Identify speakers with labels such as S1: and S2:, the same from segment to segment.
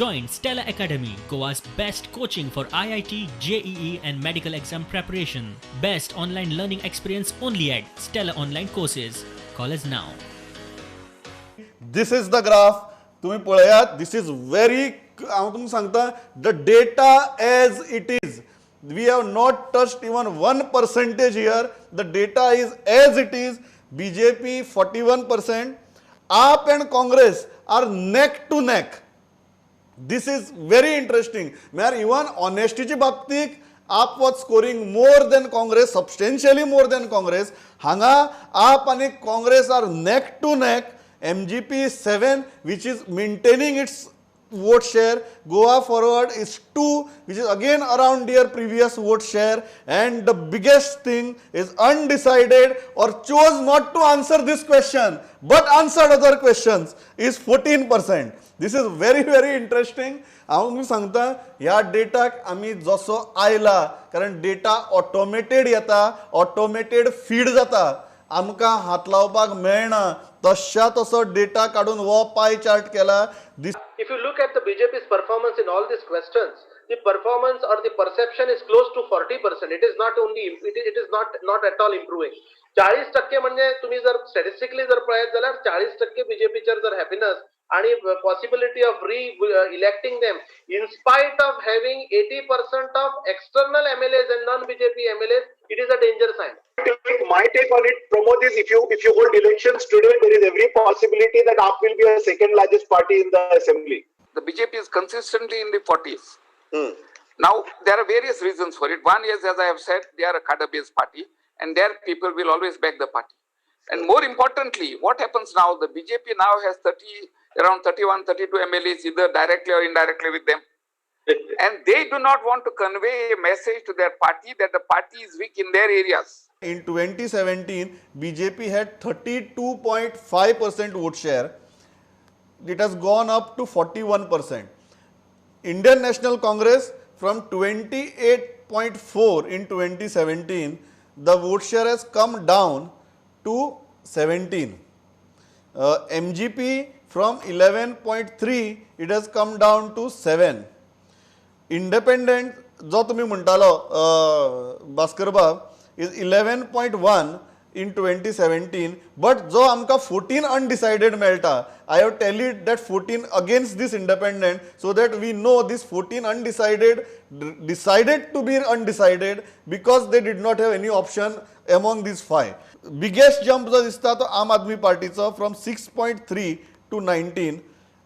S1: Join Stella Academy, Goa's best coaching for IIT, JEE, and medical exam preparation. Best online learning experience only at Stella Online Courses. Call us now.
S2: This is the graph. तुम्ही पळयात, this is very, हांव तुमकां सांगता, the data as it is. We have not touched even 1 percentage here. The data is as it is. BJP 41%. AAP and Congress are neck to neck. This is very interesting. म्हळ्यार even ऑनेस्टीच्या बाबतीत AAP was scoring more than Congress, substantially more than Congress. हांगा आप आनी Congress are neck to neck. MGP 7, which is maintaining its vote share. Goa Forward is 2, which is again around their previous vote share. And the biggest thing is undecided or chose not to answer this question but answered other questions is 14%. This is very, very interesting. हांव तुमकां सांगता, ह्या डेटाक आमी जसो आयला, कारण data automated येता, ऑटोमेटेड फीड जाता, आमकां हात लावपाक मेळना. तश्या तसो डेटा काडून हो पाय चार्ट केला. This
S3: If you look at the BJP's performance in all these questions, the performance or the perception is close to 40%. It is not only, it is not at all improving. चाळीस टक्के म्हणजे तुम्ही जर statistically जर पळयत जाल्यार चाळीस टक्के बीजेपीचेर जर हॅपीनस आणि possibility of re electing them in spite of having 80% of external MLAs and non BJP MLAs, it is a danger sign.
S4: My take on it, Pramod, is if you hold elections today, there is every possibility that AAP will be a second largest party in the assembly.
S5: The BJP is consistently in the 40s. Now, there are various reasons for it. One is, as I have said, they are a cadre based party and their people will always back the party. And more importantly, what happens now, the BJP now has 30, around 31, 32 MLAs, either directly or indirectly with them. And they do not want to convey a message to their party that the party is weak in their areas.
S2: In 2017, BJP had 32.5% vote share. It has gone up to 41%. Indian National Congress, from 28.4 in 2017, the vote share has come down to 17. MGP from 11.3, it has come down to 7. Independent जो तुमी म्हणटालो भास्कर बाब is 11.1 in 2017, but जो आमकां fourteen अनडिसायडेड मेळटा, I have tallied that 14 against this independent so that we know this 14 undecided decided to be undecided because they did not have any option among these five. Biggest jump जो दिसता तो आम Aadmi पार्टीचो, from 6.3 to 19,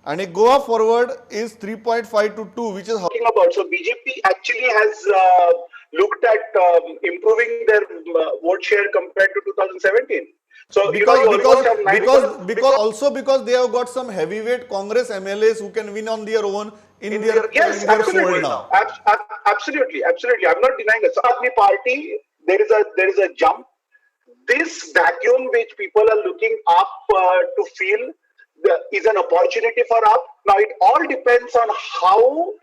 S2: आणि Goa Forward is 3.5 to 2, which is
S4: Talking about. So BJP actually has looked at improving their vote share compared to 2017. So you
S2: because
S4: know, you
S2: because
S4: almost have nine
S2: because also because they have got some heavyweight Congress MLAs who can win on their own
S4: Yes,
S2: in their
S4: absolutely.
S2: Fold now.
S4: Absolutely. I'm not denying it. So, Aadmi Party, there is a jump. This vacuum which people are looking up to fill is an opportunity for AAP. Now it all depends on how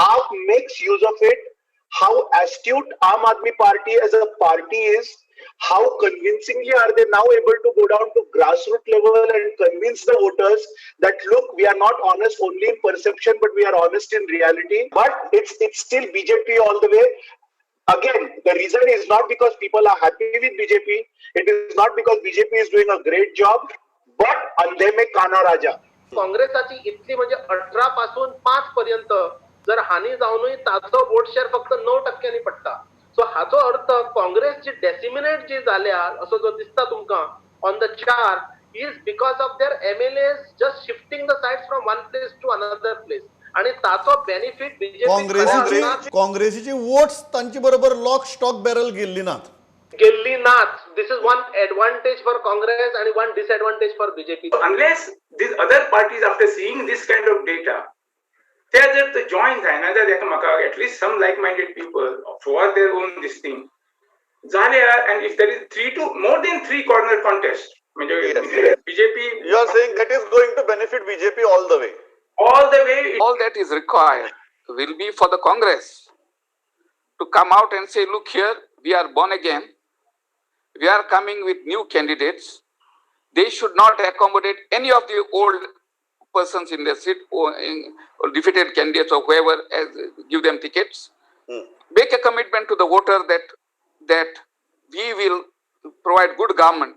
S4: AAP makes use of it, how astute Aam Aadmi Party as a party is, how convincingly are they now able to go down to grassroots level and convince the voters that, look, we are not honest only in perception, but we are honest in reality. But it's still BJP all the way. Again, the reason is not because people are happy with BJP. It is not because BJP is doing a great job, but अंधे में काना राजा.
S3: काँग्रेसाची इतली म्हणजे अठरा पासून पांच पर्यंत जर हानी जावनूय ताचो वोट शेअर फक्त णव टक्क्यांनी पडटा. सो हाचो अर्थ काँग्रेस जी डेसिमिनेट जी जाल्या असो जो दिसता तुमकां on the chart is because of their MLAs just shifting the sides from one place to another place आणि ताचो बेनिफीट बीजेपी
S2: काँग्रेसीची काँग्रेसीची वोट्स तांचे बरोबर लॉक स्टॉक बॅरल गेल्ली नात.
S3: गेल्ली नात. This is one advantage for Congress आणि one disadvantage for BJP.
S6: Unless these other parties, after seeing this kind of data, ते जर जॉईन जायना जाल्यार एकामेकाक, at least some like minded people for their own this thing जाल्यार, and if there is three to more than three corner contest म्हणजे BJP
S2: You are saying that is going to benefit BJP all the way.
S6: All the way.
S5: All that is required will be for the Congress to come out and say, "Look here, we are born again. We are coming with new candidates." They should not accommodate any of the old persons in their seat or defeated candidates or whoever, as, give them tickets. Make a commitment to the voter that we will provide good government.